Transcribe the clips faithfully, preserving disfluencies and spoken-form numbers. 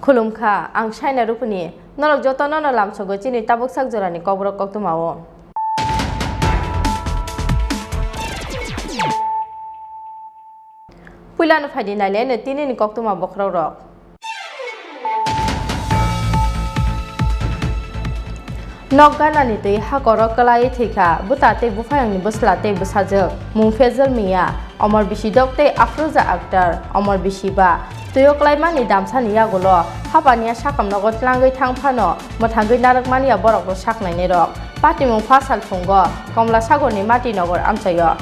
Khulumkha, ang Saina Rupuni. Norok jotono no lamsogo chini tabuk sak jorani kokborok koktwmao. Puilano phaidi naileno tinini koktwma bokhorokrok. Nok ganani twi hakoro kwlaiwi thwikha bwta tei buphayungni bwsla tei bwsajwk, mung Fezul Mia, Omor Bisidok tei Afroza Akhtar, Omor Bisiba. Twio kwlaimani damsani yagulo hapaniya sakamnogo tlangwi thang phano mwthangwi narwkmaniya borokno saknainairok. Patimung pha sal phungo Komla Sagorni Mati Nogor amchaio.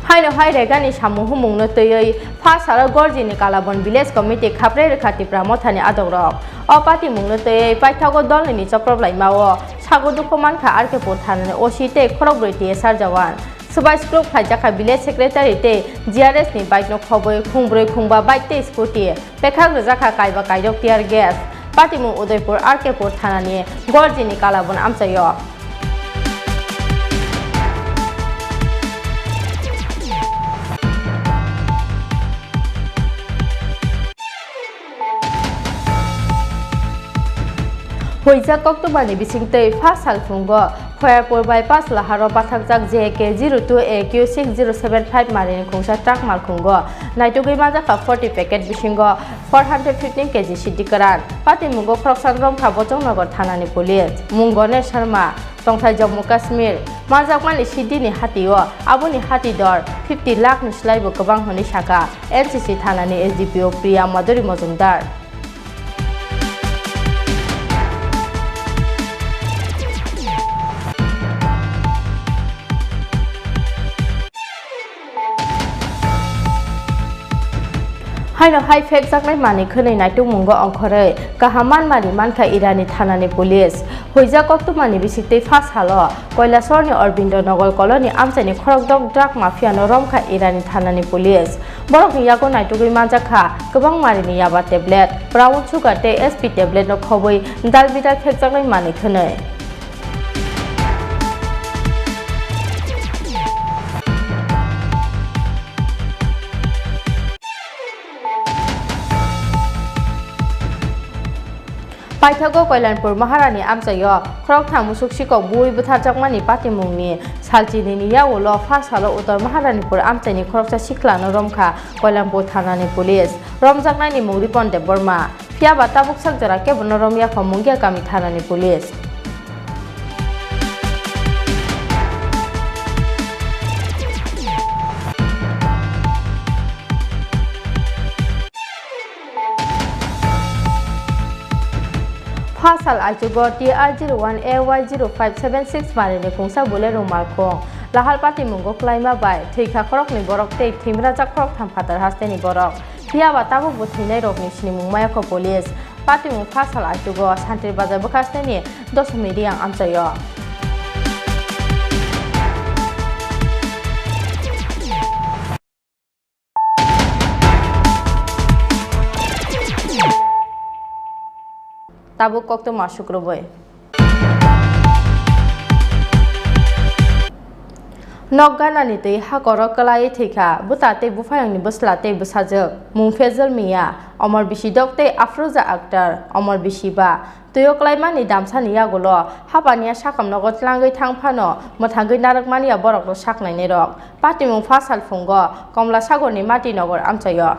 Haino hai regani samung humungno twiwi pha salo Gorjini Kalabon Village Committee khaprwi rwkha Tipra Mothani adokrok. O patimungno twiwi paithago dolnini choprok laimao sago dukhu mankha R K Pur thanani O C tei khorokbrwi T S R jawan. Swbai skrok khlaijakha village secretary tei G R S ni bike no khobwi khungbrwi khungba bike tei scooty, pekhak rwjakha kaiba kairok tear gas. Patimung Udaipur R K Pur thanani Gorjini Kalabon amchaio. Huijak koktwmani bisingtwi pha salphungo Khoyapur bypass laharo bathakjak J K zero two A Q six zero seven five marini khungsa truck malkhungo naitugwi manjakha forty packet bisingo four hundred fifteen K G siddi kwran. Patimungo khoroksa romkha Bochongnagar thanani police. Mung Ganesh Sharma, tongthai Jammu Kashmir. Manjakmani siddini hatio aboni hati dor fifty lakh ni slaibo kwbang hwnwi sakha N C C thanani S D P O Priya Madhuri Majumdar. Haino hai phekjaknai manwi khwnwi naitukmungo ongkhorwi kaham manmari mankha Irani thanani police. Huijak koktwmani bisingtwi pha salo Kailasahar ni Aurobindo Nagar colony amchaini khorokdok drug mafia no romkha Irani thanani police. Borokni yago naitugwi manjakha kwbang marini yaba tablet, brown sugar tei S P tablet no khobwi dal bidal phekjaknai manwi khwnwi. Paithago Kailampur Maharani amchaio khoroktham musuk sikok buwi bwtharjakmani patimungni salchinini yagulo pha salo Uttor Maharanipur amchaini khoroksa siklano romkha Kailampur thanani police. Romjaknaini mung Ripon Debbarma. Phiyaba tabuk sak jora kebono romya kho Mungia kami thanani police. Pha sal aichugo T R zero one A Y zero five seven six marini kungsa Bolero malkhung lahar patimungo kwlaima bai thwikha khoroknwi borok tei thwimrajak khoroktham phatar hasteni borok. Phiyaba tabukbo thwinairokni sinimung mayakho police. Patimung pha sal aichugo Santir Bazar bwkhasteni Dosomiri ang amchaio. Tabuk koktwma sukrubwi. Nok ganani twi hakoro kwlaiwi thwikha bwta tei buphayungni bwsla tei bwsajwk, mung Fezul Mia, Omor Bisidok tei Afroza Akhtar, Omor Bisiba. Twio kwlaimani damsani yagulo hapaniya sakamnogo tlangwi thang phano mwthangwi narwkmaniya borokno saknainairok. Patimung pha salphungo Komla Sagorni Mati Nogor amchaio.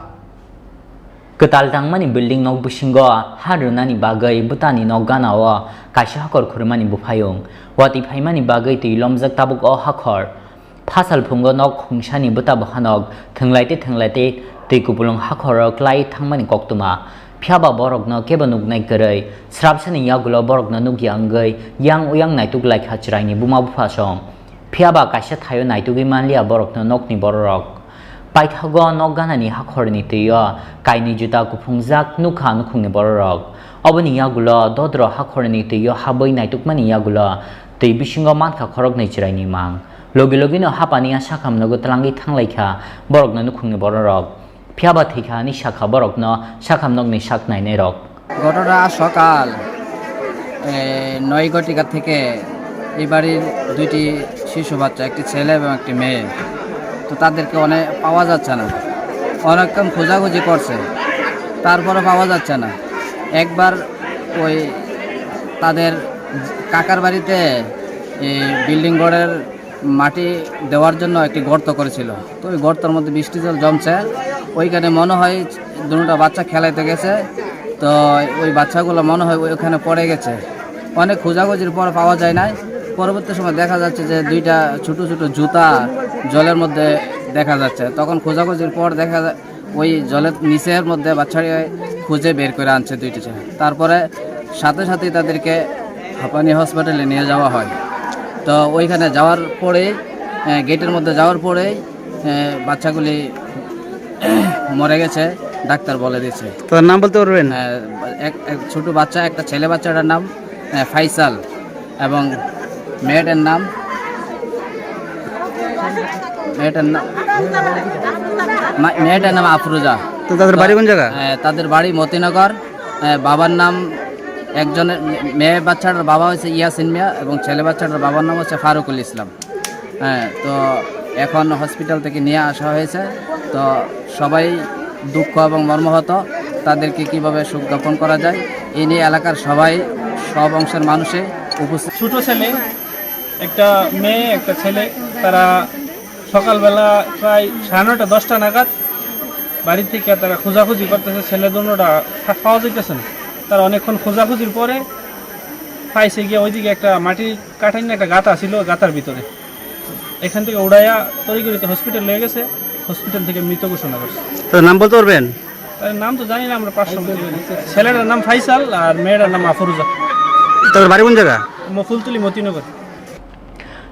Kwtal tangmani building nok bisingo ha rwnani bagwi bwtani nok ganao kaisa hakhor khurumani buphayung. Watwi phaimani bagwi twi lomjak tabuk o hakhor. Pha salphungo nok khungsani bwta bwkhanok thwnglaite thwnglaite twi kupulung hakhoro klai thangmani koktwma. Phiyaba borokno kebo nuknai kwrwi, srapsani yagulo borokno nukya wngwi yang uyang naituk laikha chwraini buma buphasong. Phiyaba kaisa thaio naitugwi manliya borokno nokni bororok. Paithago nok ganani hakhorni twio kainwi juta kuphungjak nukha nukhungni bororok. Oboni yagulo dodro hakhorni twio habwi naitukmani yagulo twi bisingo mankha khoroknwi chwraini mang. Logi logino hapaniya sakham nogo twlangwi thanglaikha borokno nukhungni bororok. Phiyaba thwikha hinwi sakha borokno sakham nokni sak nainairok. ঘটনা সকাল এ, নয় ঘটিকা থেকে এই বাড়ির দুইটি শিশু বাচ্চা, একটি ছেলে এবং একটি মেয়ে। তো তাদেরকে অনেক পাওয়া যাচ্ছে না, অনেকক্ষণ খোঁজাখুঁজি করছে, তারপরে পাওয়া যাচ্ছে না। একবার ওই তাদের কাকার বাড়িতে এই বিল্ডিং ঘরের মাটি দেওয়ার জন্য একটি গর্ত করেছিল। তো ওই গর্তের মধ্যে বৃষ্টি জল জমছে, ওইখানে মনে হয় দুটো বাচ্চা খেলাইতে গেছে, তো ওই বাচ্চাগুলো মনে হয় ওইখানে পড়ে গেছে। অনেক খোঁজাখুঁজির পর পাওয়া যায় নাই। পরবর্তী সময় দেখা যাচ্ছে যে দুইটা ছোট ছোট জুতা জলের মধ্যে দেখা যাচ্ছে। তখন খোঁজাখুঁজির পর দেখা যায় ওই জলের নিচের মধ্যে বাচ্চাকে খুঁজে বের করে আনছে দুইটি ছেলে। তারপরে সাথে সাথেই তাদেরকে হাঁপানি হসপিটালে নিয়ে যাওয়া হয়। তো ওইখানে যাওয়ার পরেই, আহ, গেটের মধ্যে যাওয়ার পরেই, আহ, বাচ্চাগুলি মরে গেছে, ডাক্তার বলে দিয়েছে। তার নাম বলতে পারবেন? হ্যাঁ, এক, এক ছোট বাচ্চা, একটা ছেলে বাচ্চাটার নাম, আহ, ফাইসাল, এবং মেয়েটার নাম, মেয়েটার নাম, মা-, মেয়েটার নাম আফরোজা। তো তাদের বাড়ি কোন জায়গা? আহ, তাদের বাড়ি মতিনগর। আহ, বাবার নাম, একজনের মে-, মেয়ে বাচ্চাটার বাবা হচ্ছে ইয়াসিন মিয়া এবং ছেলে বাচ্চাটার বাবার নাম হচ্ছে ফারুকুল ইসলাম। হ্যাঁ, তো এখন হসপিটাল থেকে নিয়ে আসা হয়েছে। তো সবাই দুঃখ এবং মর্মাহত, তাদেরকে কিভাবে শোক জ্ঞাপন করা যায়, এই নিয়ে এলাকার সবাই, সব অংশের মানুষে উপস্থিত। ছোট ছেলে, একটা মেয়ে, একটা ছেলে, তারা সকালবেলা প্রায় সাড়ে নয়টা, দশটা নাগাদ বাড়ি থেকে তারা খোঁজাখুঁজি করতেছে, ছেলে দুটোটা পাওয়া যাইতেছে না। তারা অনেকক্ষণ খোঁজাখুঁজির পরে পাইছে গিয়ে ওইদিকে একটা মাটির কাঠায় না একটা গাঁথা ছিল, গাঁথার ভিতরে। এখান থেকে উড়াইয়া তড়িঘড়িতে হসপিটাল নিয়ে গেছে, হসপিটাল থেকে মৃত ঘোষণা করছে। তার নাম বলতে পারবেন? তার নাম তো জানি না আমরা, পাঁচশো। ছেলেটার নাম ফাইসাল আর মেয়েটার নাম আফরোজা। তাদের বাড়ি কোন জায়গা? ম-, ফুলতলি Motinagar.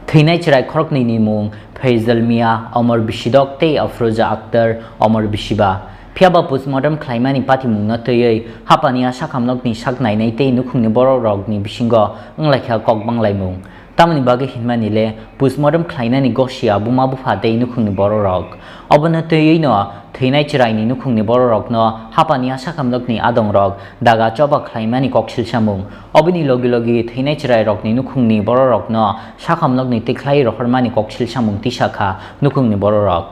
Thwinai chwrai khoroknwini mung Faizal Mia, Omor Bisidok tei Afroza Akhtar, Omor Bisiba. Phiya ba postmortem khlaimani patimungno twiwi hapani a sakhamnokni sak nainai tei nukhungni bororokni bisingo wnglaikha kok banglaimung. Tamoni bagwi hinmani le postmortem khlainani gosia buma bupha tei nukhungni bororok. Obono twiwino thwinai chwraini nukhungni bororokno hapani a sakhamnokni adongrok daga choba khlaimani koksilsamung. Oboni logi logi thwinai chwrairokni nukhungni bororokno sakhamnokni tikhlai rohormani koksilsamung tisa kha nukhungni bororok.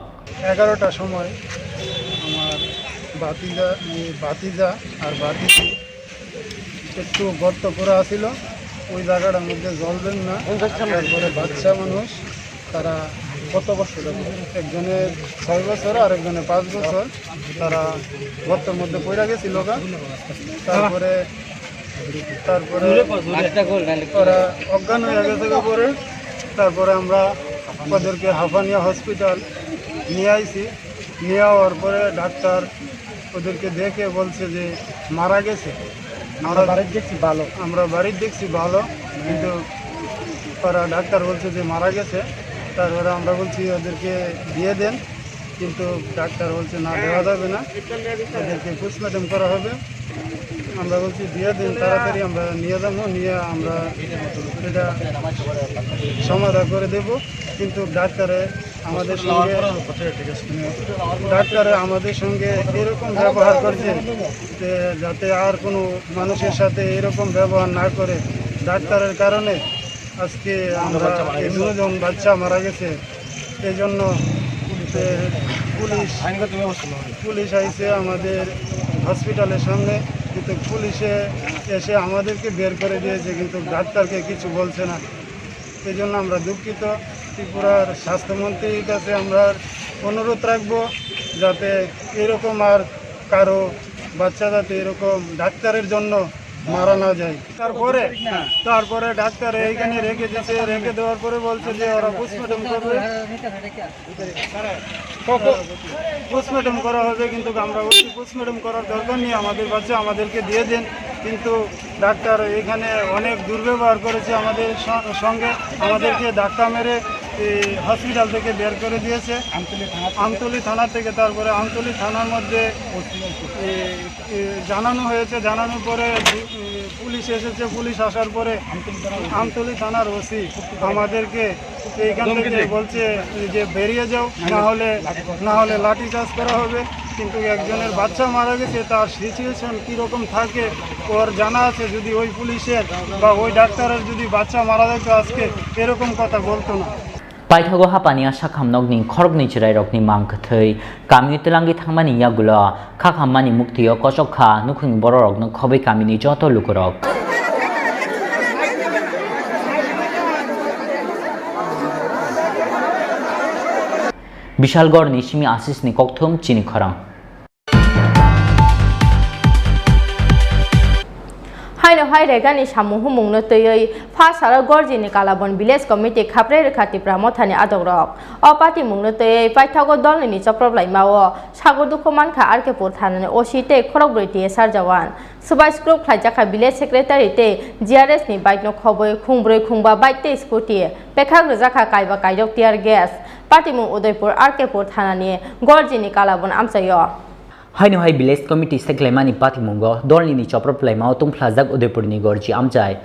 এগারোটার সময় আমার ভাতিজা, এই ভাতিজা আর ভাতিজি একটু গর্ত করা ছিল, ওই জায়গাটার মধ্যে জল দেন না। তারপরে বাচ্চা মানুষ, তারা কত বছর? একজনের ছয় বছর আর একজনের পাঁচ বছর। তারা গর্তের মধ্যে পড়ে গেছিল গা। তারপরে, তারপরে ওরা অজ্ঞান হয়ে গেছে গা পরে। তারপরে আমরা ওদেরকে হাফানিয়া হসপিটাল নিয়ে আইছি। নিয়ে আওয়ার পরে ডাক্তার ওদেরকে দেখে বলছে যে মারা গেছে। আমরা আমরা বাড়ির দেখছি ভালো। আমরা বাড়ির দেখছি ভালো, কিন্তু ওরা ডাক্তার বলছে যে মারা গেছে। তারপরে আমরা বলছি ওদেরকে দিয়ে দেন, কিন্তু ডাক্তার বলছে না, দেওয়া যাবে না, ওদেরকে পোস্টমর্টম করা হবে। আমরা বলছি দিয়ে দিন তাড়াতাড়ি, আমরা নিয়ে যাবো, নিয়ে আমরা এটা সমাধান করে দেব। কিন্তু ডাক্তারে আমাদের সঙ্গে, ডাক্তারে আমাদের সঙ্গে এরকম ব্যবহার করছে যে যাতে আর কোনো মানুষের সাথে এরকম ব্যবহার না করে। ডাক্তারের কারণে আজকে আমরা এই দুজন বাচ্চা মারা গেছে। এই জন্য, এ, পুলিশ, পুলিশ আইছে আমাদের হসপিটালের সামনে, কিন্তু পুলিশে এসে আমাদেরকে বের করে দিয়েছে, কিন্তু ডাক্তারকে কিছু বলছে না। এই জন্য আমরা দুঃখিত। ত্রিপুরার স্বাস্থ্যমন্ত্রীর কাছে আমরা অনুরোধ রাখবো যাতে এরকম আর কারো বাচ্চা যাতে এরকম ডাক্তারের জন্য মারা না যায়। তারপরে, তারপরে ডাক্তার এইখানে রেখে দিয়েছে, রেখে দেওয়ার পরে বলছে যে ওরা পোস্টমর্টম করবে, পোস্টমর্টম করা হবে, কিন্তু আমরা বলছি পোস্টমর্টম করার দরকার নেই, আমাদের বাচ্চা আমাদেরকে দিয়ে দিন। কিন্তু ডাক্তার এখানে অনেক দুর্ব্যবহার করেছে আমাদের স-, সঙ্গে, আমাদেরকে ধাক্কা মেরে এই হসপিটাল থেকে বের করে দিয়েছে আমতলী থানা থেকে। আমতলী থানা থেকে। তারপরে আমতলী থানার মধ্যে, এ, এ, জানানো হয়েছে, জানানোর পরে, এ, পুলিশ এসেছে, পুলিশ আসার পরে আমতলী থানার ওসি আমাদেরকে এইখান থেকে বলছে যে বেরিয়ে যাও, না হলে, না হলে লাঠিচার্জ করা হবে। কিন্তু একজনের বাচ্চা মারা গেছে, তার সিচুয়েশন কীরকম থাকে ওর জানা আছে। যদি ওই পুলিশের বা ওই ডাক্তারের যদি বাচ্চা মারা যেত আজকে, এরকম কথা বলতো না। Paithago hapani a sakham nokni khoroknwi chwrairokni mang kwthwi kamio twlangwi thangmani yagulo khakhammani muktio kochok kha nukhungni bororokno khobwi kamini joto lukurok. Bishalgorni simi Asisni kokthum chini khorang. Haino hai regani samung humungno twiwi pha salo Gorjini Kalabon Village Committee khaprwi rwkha Tipra Mothani adongrok. O patimungno twiwi paithago dolnini choprop laimao sago dukhu mankha R K pur thanani O C tei khorokbrwi T S R jawan. Swbai skrub khlaijak kha Village Secretary tei G R S ni bike no khobwi khungbrwi khungba bike tei scooty, pekhak rwjak kha kaiba kairok tear gas. Patimung Udaipur R K pur thanani Gorjini Kalabon amchaio. Haino hai Village Committee seklaimani patimungo dolnini choprop laimao tungphlajak Udaipurni Gorji amchai.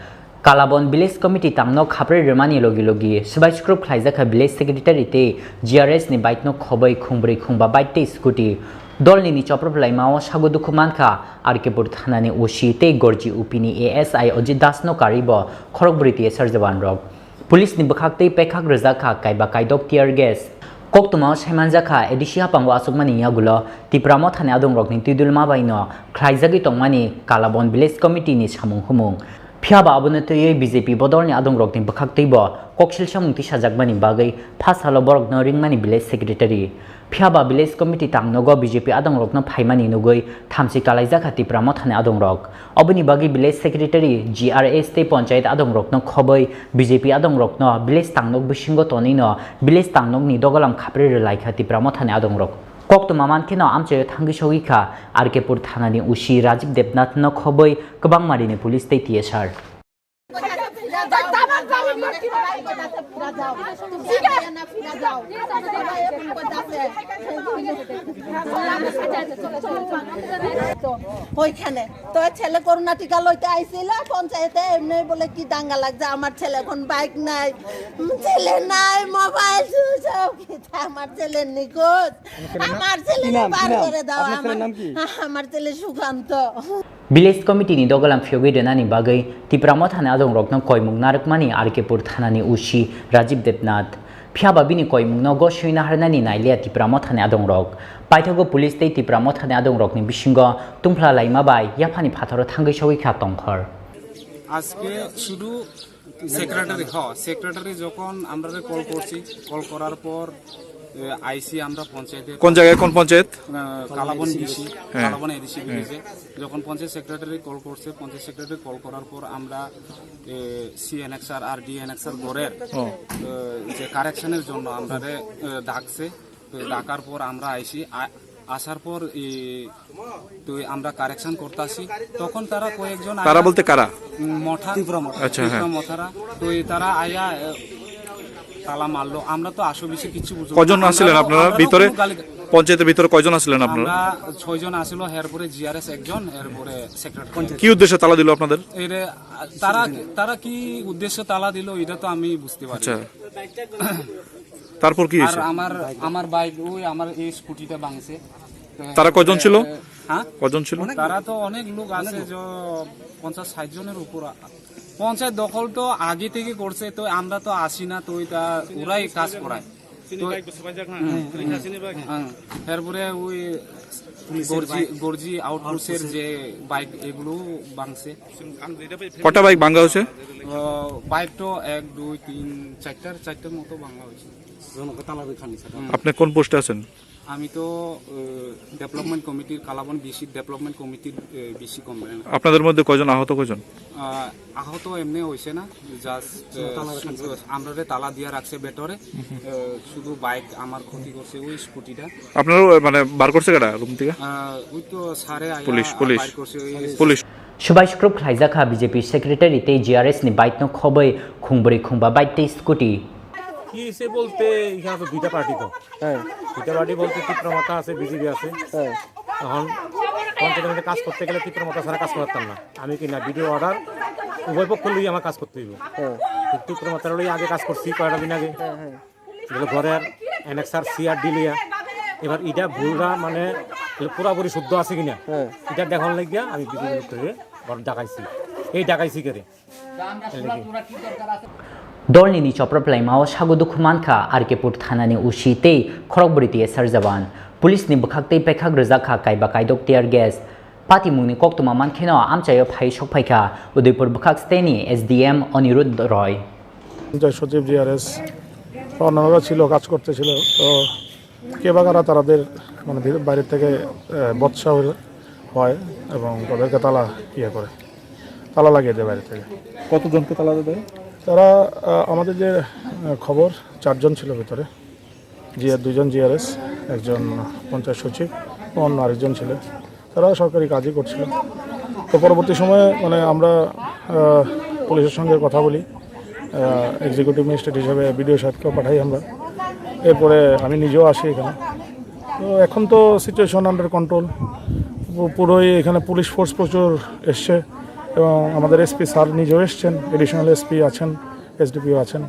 Kalabon Village Committee tangno khaprwi rwmani logi logi swbai skrub khlaijak kha Village Secretary tei G R S ni bike no khobwi khungbrwi khungba bike tei scooty. Dolnini choprop laimao sago dukhu mankha R K pur thanani O C tei Gorji U P ni A S I Ajit Das no karwi bo khorokbrwi T S R jawan rok. Police ni bwkhak tei pekhak rwjak kha kaiba kaidok tear gas. Koktwmao saimanjak kha A D C haphango achukmani yagulo Tipra Mothani adongrokni twidulma bai no khlaijagwi tongmani Kalabon Village Committee ni samung humung. Phiyaba abono twiwi B J P bodolni adongrokni bwkhak twibo koksil samung tisajakmani bagwi pha salo borokno ringmani Village Secretary. Phiyaba Village Committee tangnogo B J P adongrokno phaimani nugwi thamchi kalaijak kha Tipra Mothani adongrok. Oboni bagwi Village Secretary, G R S tei Panchayat adongrokno khobwi B J P adongrokno village tangnok bisingo tonwino village tangnokni dogolam khaprwi rwlaikha Tipra Mothani adongrok. Koktwma mankheno amchaio thangwi sogwi kha R K pur thanani O C Rajiv Debnath no khobwi kwbangma rini police tei T S R. ওইখানে তো ছেলে করোনা টিকা লইতে আইছিল পঞ্চায়েতে, এমনি বলে কি দাঙ্গা লাগছে, আমার ছেলে এখন বাইক নাই, উম, ছেলে নাই, মোবাইল সুইচ অফ, আমার ছেলে নিখোঁজ, আমার ছেলে বার করে দাও। আমার ছেলে Sukanta. Village Committee ni dogolam phiyogwi rwnani bagwi Tipra Mothani adongrokno koimung narwkmani R K pur thanani O C Rajiv Debnath. Phiyaba bini koimungno goswi naharnani nailiya Tipra Mothani adongrok. Paithago police tei Tipra Mothani adongrokni bisingo tungphla laima bai yaphani phatharo thangwi sogwi kha tongkhor. আজকে শুধু সেক্রেটারি, হ, সেক্রেটারি যখন আমরা কল করছি, কল করার পর, এ, আইসি আমরা পঞ্চায়েতে। কোন জায়গায়, কোন পঞ্চায়েত? আহ, কালাবন ডিসি, হ্যাঁ। কালাবন এডিসি হ্যাঁ। ভিলেজে। যখন পঞ্চায়েত সেক্রেটারি কল করছে, পঞ্চায়েত সেক্রেটারি কল করার পর আমরা, এ, সিএনএক্সআর আর ডিএনএক্সআর ঘরের, ও। এ, যে কারেকশনের জন্য আমরা, এ, ডাকছে। তো ডাকার পর আমরা আইসি, আ-, আসার পর, এ, তো আমরা কারেকশন করতাছি। তখন তারা কয়েকজন তারা আয়া, বলতে কারা? উম, মঠা, ত্রিপুরা মঠা। আচ্ছা, হ্যাঁ। ত্রিপুরা মঠারা। তো এই তারা আয়া, এ, তালা মারলো। আমরা তো আসো বেশি কিছু বুঝি না। কজন আমরা আছিলেন তো, আপনারা আমরা তো ভিতরে? কোনো গালি পঞ্চায়েতের ভিতরে কয়জন আছিলেন আপনারা? আমরা ছয়জন আছিলো, এরপরে জিআরএস একজন, এরপরে সেক্রেটারি। কি উদ্দেশ্যে তালা দিল আপনাদের? এরে, তারা, তারা কি উদ্দেশ্যে তালা দিল, এটা তো আমি বুঝতে পারি। আচ্ছা। তারপর কি আর হয়েছে? আমার, আমার বাইক, ওই আমার এই স্কুটিটা ভাঙছে। তারা কয়জন ছিল? এ, হ্যাঁ? কয়জন ছিল? তারা তো অনেক লোক আছে, যে পঞ্চাশ ষাট জনের উপর। পঞ্চায়েত দখল তো আগে থেকে করছে, তো আমরা তো আসি না, তো এটা ওরাই কাজ করায়। তো, হুম, হুম, হুম। এরপরে ওই গর্জি, গর্জি আউটপোস্টের যে বাইক, এগুলো ভাঙছে। কটা বাইক ভাঙা হয়েছে? ও, বাইক তো এক, দুই, তিন, চারটার, চারটার মতো ভাঙা হয়েছে। আপনি কোন পোস্টে আছেন? আমি তো, এ, ডেভেলপমেন্ট কমিটির, কালাবন বিসি ডেভেলপমেন্ট কমিটির, এ, বিসি কমপ্লেন। আপনাদের মধ্যে কয়জন আহত, কয়জন? আ, আহত এমনি হইছে না, জাস্ট, এ, আমরারে তালা দিয়া রাখছে ভেতরে। এ, শুধু বাইক আমার ক্ষতি করছে, ওই স্কুটিটা। আপনারও, মানে, বার করছে কারা রুম থেকে? আ, ওই তো স্যারে আয়া পুলিশ, পুলিশ। বার করছে, ওই police. Subai skrub khlaijak kha B J P secretary tei G R S ni bike no khobwi khungbwrwi khungba bike tei scooty. কি হয়েছে বলতে, এখানে তো দুইটা পার্টি তো। হ্যাঁ। দুইটা পার্টি বলতে তীব্র মাথা আছে, বিজেপি আছে। হ্যাঁ। এখন পঞ্চায়েতের মধ্যে কাজ করতে গেলে তীব্র মাথা ছাড়া কাজ করতাম না। আমি কি না, ভিডিও অর্ডার উভয় পক্ষ লইয়া আমার কাজ করতে হইব। হ্যাঁ। তো তীব্র মাথার লইয়া আগে কাজ করছি কয়টা দিন আগে। হ্যাঁ, হ্যাঁ। যেগুলো ঘরের অ্যানেক্সার সিআরডি লইয়া। এবার এটা ভুলরা মানে পুরাপুরি শুদ্ধ আছে কিনা, হ্যাঁ। এটা দেখার লাগিয়া আমি বিজেপি লোককে ঘর ডাকাইছি। এই ডাকাইছি করে। Dolnini chopraplaimao sago dukhu mankha R K pur thanani O C tei khorokbrwi T S R jawan. Police ni bwkhak tei pekhak rwjak kha kaiba kaidok tear gas. Patimungni koktwma mankheno amchaio phai sokphaikha Udaipur bwkhak steni S D M Anirudh Roy. Panchayat সচিব, জিআরএস বা অন্যান্যরা ছিল, কাজ করতেছিল। তো কে বা কারা তাদের মানে ভিতর, বাইরে থেকে, আহ, বৎসা হয়ে হয় এবং তাদেরকে তালা ইয়ে করে, তালা লাগিয়ে দেয় বাইরে থেকে। কতজনকে তালা দেয়? তারা, আহ, আমাদের যে, আহ, খবর, চারজন ছিল ভিতরে, জি, দুইজন জিআরএস, একজন পঞ্চায়েত সচিব ও অন্য আরেকজন ছিলেন। তারা সরকারি কাজই করছিল। তো পরবর্তী সময়ে মানে আমরা, আহ, পুলিশের সঙ্গে কথা বলি, আহ, এক্সিকিউটিভ ম্যাজিস্ট্রেট হিসেবে বিডিও সাহেবকেও পাঠাই আমরা। এরপরে আমি নিজেও আসি এখানে। তো এখন তো সিচুয়েশন আন্ডার কন্ট্রোল, পুরোই এখানে পুলিশ ফোর্স প্রচুর এসছে এবং আমাদের এসপি স্যার নিজেও এসছেন, এডিশনাল এসপি আছেন, এসডিপিও আছেন।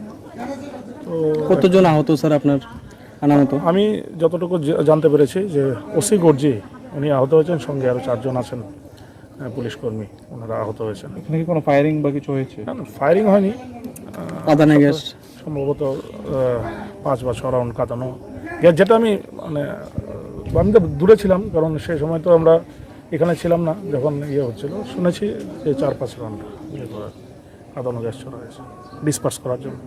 তো কতজন আহত স্যার আপনার? আনামতো? আমি যতটুকু জা-, জানতে পেরেছি যে ওসি গর্জি উনি আহত হয়েছেন, সঙ্গে আরও চারজন আছেন, আহ, পুলিশ কর্মী, ওনারা আহত হয়েছেন। এখানে কি কোনো ফায়ারিং বা কিছু হয়েছে? না, না, ফায়ারিং হয়নি। আহ, কাঁদানে সম্ভব-, গ্যাস? সম্ভবত, আহ, পাঁচ বা ছ রাউন্ড কাঁদানো গ্যাস, যেটা আমি, মানে, আহ, আমি তো দূরে ছিলাম, কারণ সেই সময় তো আমরা এখানে ছিলাম না যখন ইয়ে হচ্ছিল। শুনেছি যে চার পাঁচ রাউন্ড ইয়ে করা, কাঁদানো গ্যাস ছড়া হয়েছে ডিসপার্স করার জন্য।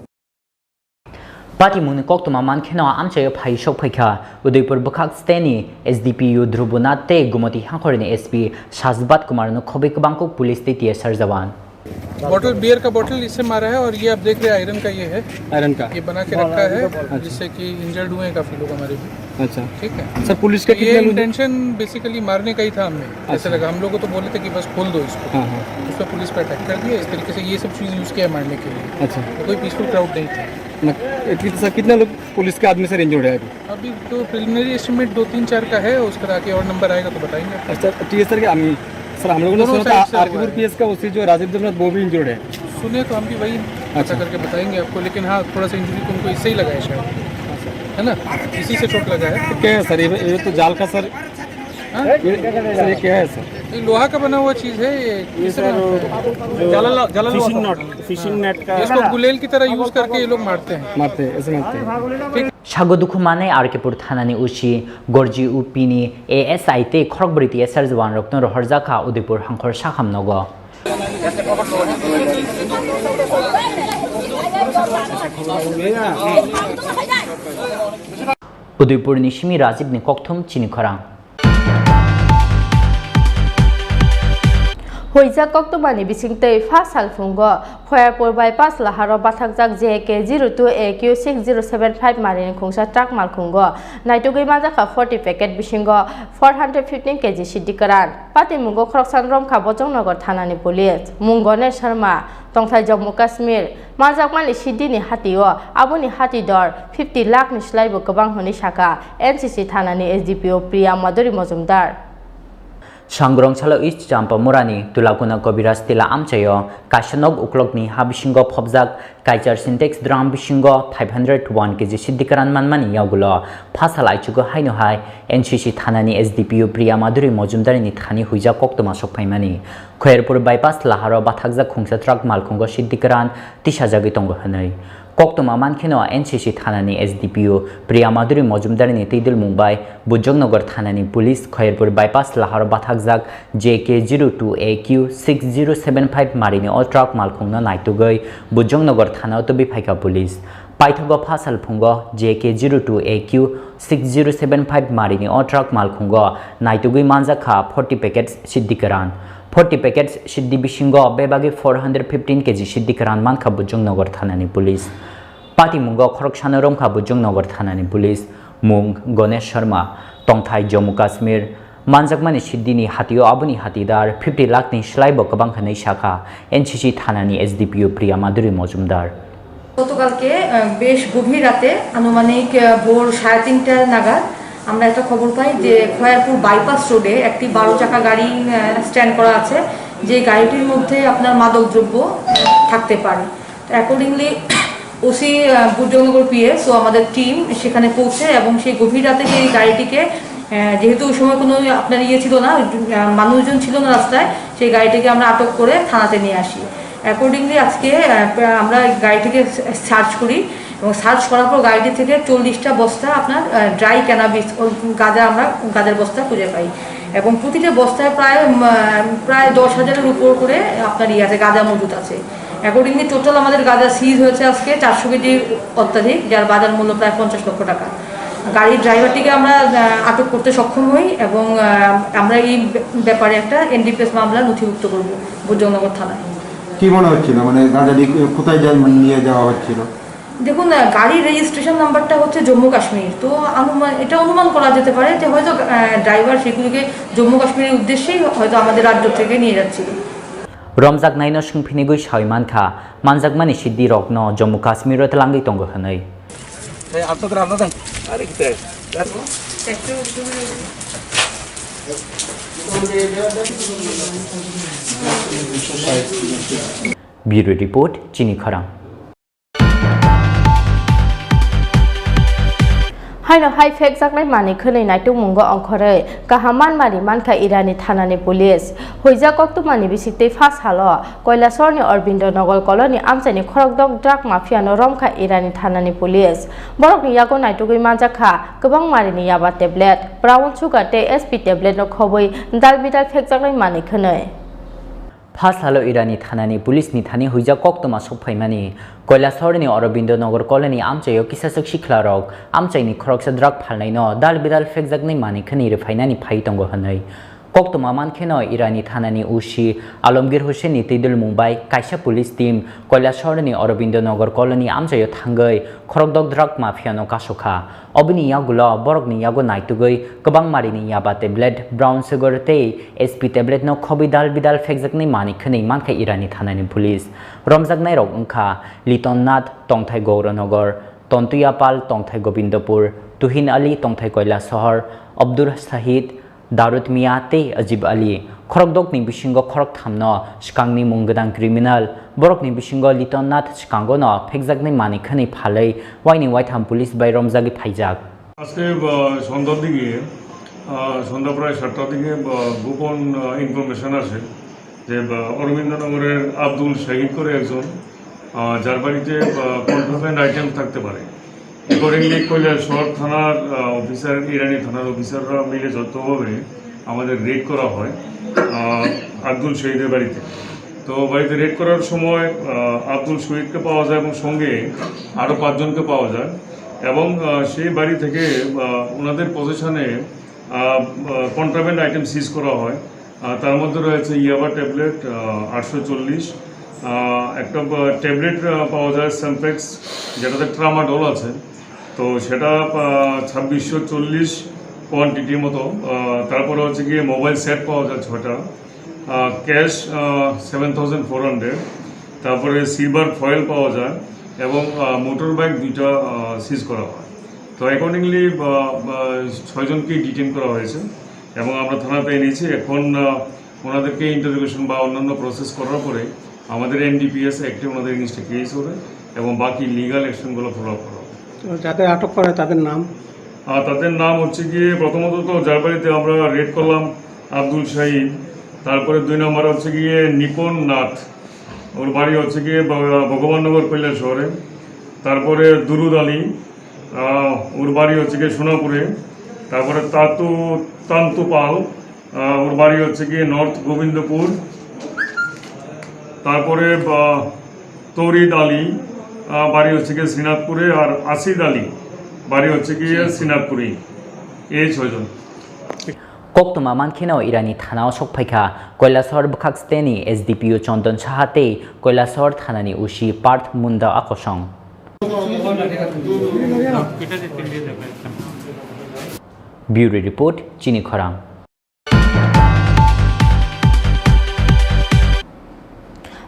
Patimungni koktwma mankheno amchaio phai sokphaikha Udaipur bwkhak steni S D P O Dhrubonath tei Gumoti hangkhorni S P Sajbat Kumarno khobwi kwbangkuk police tei T S R jawan. Bottle, beer का bottle इससे मारा है और ये आप देख रहे हैं आयरन का ये है। आयरन का? ये बना के रखा है, अच्छा। जिससे कि इंजर्ड हुए हैं काफी लोग हमारे भी। अच्छा। ठीक है। सर, पुलिस का तो ये कितने लोग? इंटेंशन बेसिकली मारने का ही था हमें, ऐसे अच्छा। लगा। हम लोग को तो बोले थे कि बस खोल दो इसको। हाँ, हाँ। उस पर पुलिस पे अटैक कर दिया। इस तरीके से ये सब चीज़ यूज़ किया मारने के लिए। अच्छा। तो कोई पीसफुल क्राउड नहीं था। ना, एटलीस्ट सर, कितने लोग पुलिस के आदमी सर इंजर्ड है अभी? अभी तो प्रिलिमिनरी एस्टिमेट दो तीन चार का है, उसका आके और नंबर आएगा तो बताएंगे। अच्छा, टीएसआर के आदमी सर, हम लोगों ने दोनों सुना था साइड से हुआ आरकेपुर है। पीएस का ओसी जो राजीव देवनाथ, वो भी इंजर्ड है। सुने तो हम भी वही पता अच्छा। करके बताएंगे आपको, लेकिन हाँ, थोड़ा सा इंजरी तो उनको इससे ही लगा है शायद, है ना, इसी से चोट लगा है। क्या है सर, ये, ये तो जाल का सर, हाँ? ये, सर, ये क्या है सर? ये लोहा का बना हुआ चीज़ है, ये ये किससे सर, बनाते हैं? जो जलन लो-, जलन लो फिशिंग होता है। नॉट, फिशिंग नेट का इसको गुलेल की तरह यूज़ करके ये लोग मारते हैं। मारते हैं, ऐसे मारते हैं। ठीक। Sago dukhu manwi Arkipur thanani O C Gorji Upini A S I tei khorokbrwi T S R jawanrokno rohorjakha Udaipur hangkhor sakham nogo. Udaipurni simi Rajibni kokthum chini khorang. Huijak koktwmani bisingtwi pha salphungo Khoyarpur bypass laharo bathakjak J K zero two A Q six zero seven five marini khungsa truck malkhungo naitugwi manjakha forty packet bisingo four hundred fifteen K G siddi kwran. Patimungo khoroksa romkha Bojongnagar thanani police. Mung Ganesh Sharma, tongthai Jammu Kashmir. Manjakmani siddi ni hatio, aboni hati dor fifty lakh ni slaibo kwbang hwnwi sakha N C C thanani S D P O Priya Madhuri Mojumdar. Sangrong salo East Champamurani Tulakuna Kobiraj Tila amchaio kaisa nok uklokni ha bisingo phobjak kaichar Sintex drum bisingo five hundred one K G siddi kwran manmani yagulo phasal aichugo haino hai N C C thanani S D P O Priya Madhuri Mojumdarini thani huijak koktwma sokphaimani. Khoyerpur bypass laharo bathakjak khungsa truck malkhungo siddi kwran tisajagwi tongo hwnwi. Koktwma mankheno N C C thanani S D P O Priya Madhuri Mojumdarini twidulmung bai Bujongnagar thanani police Khoyerpur bypass laharo bathakjak J K zero two A Q six zero seven five marini o truck malkhungno naitugwi Bujongnagar thanao tubui phaikha police. Paithago pha salphungo J K zero two A Q six zero seven five marini o truck malkhungo naitugwi manjakha forty packets siddi kwran. Forty packets siddi bisingo bebagwi four hundred fifteen K G siddi kwran mankha Bujongnagar thanani police. Patimungo khoroksano romkha Bujongnagar thanani police, mung Ganesh Sharma, tongthai Jammu Kashmir, manjakmani siddini hatio aboni hatidar fifty lakh ni slaibo kwbang hwnwi sakha N C C thanani S D P O Priya Madhuri Mojumdar. গতকালকে আহ, বেশ গভীর রাতে আনুমানিক আহ, ভোর সাড়ে তিনটা নাগাদ আমরা একটা খবর পাই যে খয়ারপুর বাইপাস রোডে একটি বারো চাকা গাড়ি স্ট্যান্ড করা আছে, যে গাড়িটির মধ্যে আপনার মাদক দ্রব্য থাকতে পারে। অ্যাকর্ডিংলি ওসি বুদ্ধনগর পিএস ও আমাদের টিম সেখানে পৌঁছে এবং সেই গভীর রাতে সেই গাড়িটিকে আহ, যেহেতু ওই সময় কোনো আপনার ইয়ে ছিল না, আহ, মানুষজন ছিল না রাস্তায়, সেই গাড়িটিকে আমরা আটক করে থানাতে নিয়ে আসি। অ্যাকর্ডিংলি আজকে আহ, প্রা- আমরা গাড়িটিকে সার্চ করি এবং সার্চ করার পর গাড়িটি থেকে চল্লিশটা বস্তা আপনার ড্রাই ক্যানাবিস, গাঁজা, আমরা গাঁজার বস্তা খুঁজে পাই এবং প্রতিটা বস্তায় প্রায় উম, প্রায় দশ হাজারের উপর করে আপনার ইয়ে আছে, গাঁজা মজুদ আছে। অ্যাকর্ডিংলি টোটাল আমাদের গাঁজা সিজ হয়েছে আজকে চারশো কেজি অত্যাধিক, যার বাজার মূল্য প্রায় পঞ্চাশ লক্ষ টাকা। গাড়ির ড্রাইভারটিকে আমরা আহ, আটক করতে সক্ষম হই এবং আহ, আমরা এই ব্যাপারে একটা এনডিপিএস মামলা নথিভুক্ত করব বুদ্ধনগর থানায়। কি মনে হচ্ছিল, মানে গাঁজাটি কোথায় যায়, মানে নিয়ে যাওয়া হচ্ছিল? দেখুন, আহ, গাড়ির রেজিস্ট্রেশন নাম্বারটা হচ্ছে জম্মু কাশ্মীর, তো অনুমান, এটা অনুমান করা যেতে পারে যে হয়তো আহ, ড্রাইভার সেগুলিকে জম্মু কাশ্মীরের উদ্দেশ্যেই হয়তো আমাদের রাজ্য থেকে নিয়ে যাচ্ছিল। Romjaknaino swngphinigwi sawi mankha, manjakmani siddhi rokno Jammu Kashmiro twlangwi tongo hwnwi. Bureau Report, Chini Khorang. Haino hai phekjaknai manwi khwnwi naitukmungo ongkhorwi kaham manmari mankha Irani thanani police. Huijak koktwmani bisingtwi pha salo Koilasahorni Aurobindo Nagar colony amchaini khorokdok drug mafia no romkha Irani thanani police. Borokni yago naitugwi manjakha kwbang marini yaba tablet, brown sugar tei S P tablet no khobwi dal bidal phekjaknai manwi khwnwi. Pha salo Irani thanani police ni thani huijak koktwma sokphaimani. Koilasahorni Aurobindo Nagar colony amchaio kisaswk sikla rok amchaini khoroksa drug phalnaino dal bidal phekjaknai manwi khwnwi rwphainani phai tongo hwnwi. Koktwma mankheno Irani thanani O C Alamgir Hussainni twidulmung bai kaisa police team Koilasahorni Aurobindo Nagar colony amchaio thangwi khorokdok drug mafia no kasokha. Oboni yagulo borokni yago naitugwi kwbang marini yaba tablet, brown sugar tei S P tablet no khobwi dal bidal phekjaknai manwi khwnwi mankha Irani thanani police. Romjaknairok wngkha Liton Nath, tongthai Gauranagar, Tontuya Pal, tongthai Gobindapur, Tuhin Ali, tongthai Koilasahar, Abdur Sahid, Darut Mia tei Ajib Ali. Khorokdokni bisingo khorokthamno swkangni mung gwnang criminal. Borokni bisingo Liton Nath swkangono phekjaknai manwi khwnwi phalwi waini waitham police bai romjagwi phaijak. আজকে আহ, সন্ধ্যার দিকে আহ, সন্ধ্যা প্রায় সাতটার দিকে আহ, গোপন ইনফরমেশন আসে যে আহ, অরবিন্দনগরের আব্দুল শাহিদ করে একজন, আহ, যার বাড়িতে কন্ট্রোব্যান্ড আইটেম থাকতে পারে। অ্যাকর্ডিংলি কৈলাসহর থানার আহ, অফিসার, ইরানি থানার অফিসাররা মিলে যৌথভাবে আমাদের রেড করা হয় আহ, আব্দুল শহীদের বাড়িতে। তো বাড়িতে রেড করার সময় আহ, আব্দুল শহীদকে পাওয়া যায় এবং সঙ্গে আরও পাঁচজনকে পাওয়া যায় এবং আহ, সেই বাড়ি থেকে আহ, ওনাদের পজিশনে কন্ট্রাব্যান্ড আইটেম সিজ করা হয়। আহ, তার মধ্যে রয়েছে ইয়াবা ট্যাবলেট আটশো চল্লিশ, একটা ট্যাবলেট পাওয়া যায় সেলফেক্স, যেটাতে ট্রামাডোল আছে, তো সেটা ছাব্বিশশো চল্লিশ কোয়ান্টিটির মতো। আহ, তারপরে হচ্ছে গিয়ে মোবাইল সেট পাওয়া যায় ছটা, cash seven thousand four hundred, তারপরে সিলভার ফয়েল পাওয়া যায় এবং মোটর বাইক দুইটা সিজ করা হয়। তো অ্যাকর্ডিংলি ছয়জনকেই ডিটেন করা হয়েছে এবং আমরা থানাতে এনেছি। এখন আহ, ওনাদেরকে ইন্টারোগেশন বা অন্যান্য প্রসেস করার পরে আমাদের এনডিপিএস অ্যাক্টে ওনাদের এগেনস্টে কেস হবে এবং বাকি লিগ্যাল অ্যাকশনগুলো ফলো আপ করা হবে। তো যাদের আটক করা হয় তাদের নাম? আর তাদের নাম হচ্ছে গিয়ে প্রথমত তো যার বাড়িতে আমরা রেড করলাম আব্দুল শাহিদ, তারপরে দুই নম্বরে হচ্ছে গিয়ে নিপন নাথ, ওর বাড়ি হচ্ছে গিয়ে ভ- ভগবাননগর কৈলাসহরে, তারপরে দুরুদ আলী, আহ, ওর বাড়ি হচ্ছে গিয়ে সোনাপুরে, তারপরে তাতু তান্তু পাল, আহ, ওর বাড়ি হচ্ছে গিয়ে নর্থ গোবিন্দপুর, তারপরে আহ, তরিদ আলী, আহ, বাড়ি হচ্ছে গিয়ে শ্রীনাথপুরে, আর আসিদ আলী বাড়ি হচ্ছে গিয়ে শ্রীনাথপুরে। এই ছয়জন। Koktwma mankheno Irani thanao sokphaikha, Koilasahar bwkhak steni S D P O Chondon Saha tei Koilasahar thanani O C Parth Munda akosong. Bureau Report, Chini Khorang.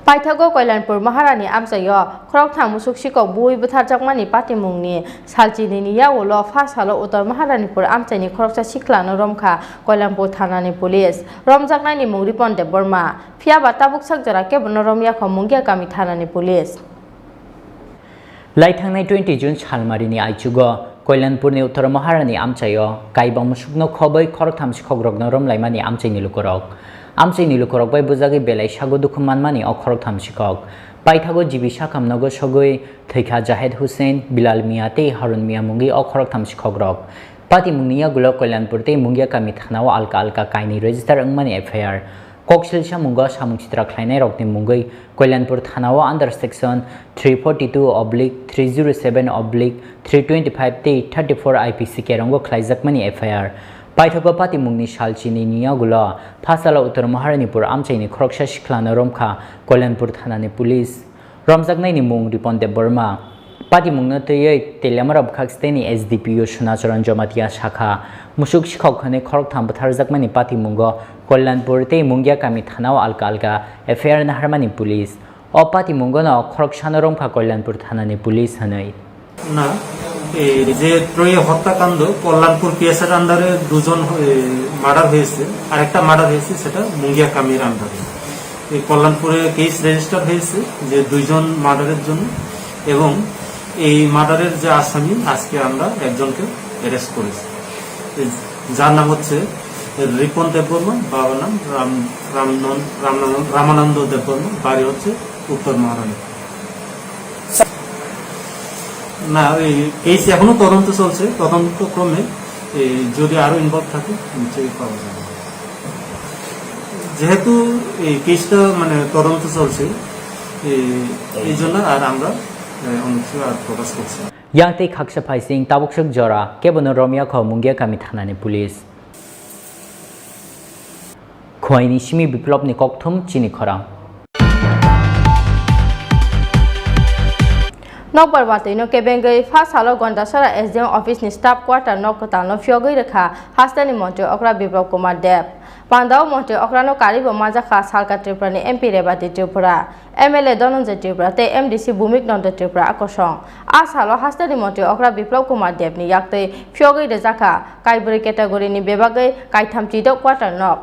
Paithago Koilanpur Maharani amchaio khoroktham musuk sikok buwi bwtharjakmani patimungni salchinini yagulo pha salo Uttor Maharanipur amchaini khoroksa siklano romkha Koilanpur thanani police. Romjaknaini mung Ripon Debbarma. Phiyaba tabuk sak jora kebono romyakho Mungia kami thanani police. Laithangnai twenty June salmarini aichugo Koilanpurni Uttor Maharani amchaio kaibang musukno khoboi khoroktham sikhokrokno romlaimani amchaini lukurok. Amchaini lukurok bai bujagwi belai sago dukhu manmani o khoroktham sikhok. Paithago G B Sakam nogo sogwi thwikha Jahid Hussain, Bilal Mia tei Harun Mia mungwi o khoroktham sikhokrok. Patimungni yagulo Koilanpur tei Mungia kami thanao alka alka kainwi register wngmani F I R. Koksil samungo samung sitra khlainairokni mungwi Koilanpur thanao under section three forty two oblique three zero seven oblique three twenty five tei thirty four I P C kerongo khlaijakmani F I R. Paithago patimungni salchinini yagulo pha salo Uttor Maharanipur amchaini khoroksa siklano romkha Koilanpur thanani police. Romjaknaini mung Ripon Debbarma. Patimungno twiwi Teliamura bwkhak steni S D P O Sunacharan Jamatia sakha, musuk sikhok hwnwi khoroktham bwtharjakmani patimungo Koilanpur tei Mungia kami thanao alka alka F I R naharmani police. O patimungono khoroksano romkha Koilanpur thanani police hwnwi. না, এই যে ত্রয়ী হত্যাকাণ্ড, কল্যাণপুর পিএসের আন্ডারে দুজন, এ, মার্ডার হয়েছে, আর একটা মার্ডার হয়েছে, সেটা মুঙ্গিয়া কামির আন্ডারে। এই কল্যাণপুরে কেস রেজিস্টার হয়েছে যে দুইজন মার্ডারের জন্য, এবং এই মার্ডারের যে আসামি, আজকে আমরা একজনকে অ্যারেস্ট করেছি, এই যার নাম হচ্ছে রিপন দেববর্মা, বাবার নাম রাম, রামনন-, রামনন-, রামানন্দ দেববর্মা, বাড়ি হচ্ছে উত্তর মহারানী। না, এই কেস এখনো তদন্ত চলছে, তদন্ত ক্রমে এই যদি আরো ইনভলভ থাকে, নিশ্চয়ই পাওয়া যাবে। যেহেতু এই কেসটা, মানে, তদন্ত চলছে, এই, এই জন্য আর আমরা, এ, অনেক কিছু আর প্রকাশ করছি না। Yang tei khaksa phaising tabuk swk jora kebono romya kho Mungia kami thanani police. Khwaini simi Biplopni kokthum chini khorang. Nokbar watwino kebengwi pha salo Gondasora S D M office ni staff quarter nok kwtalno phiyogwi rwkha hasteni montri okra Biplop Kumar Deb. Pandao montri okrano karibo manjakha salka Tripurani M P Rebati Tripura, M L A Dhananjay Tripura tei M D C Bhumik Nanda Tripura a kosong. A salo hasteni montri okra Biplop Kumar Debni yaktwi phiyogwi rwjakha, kaibrwi category ni bebagwi kaitham chidok quarter nok.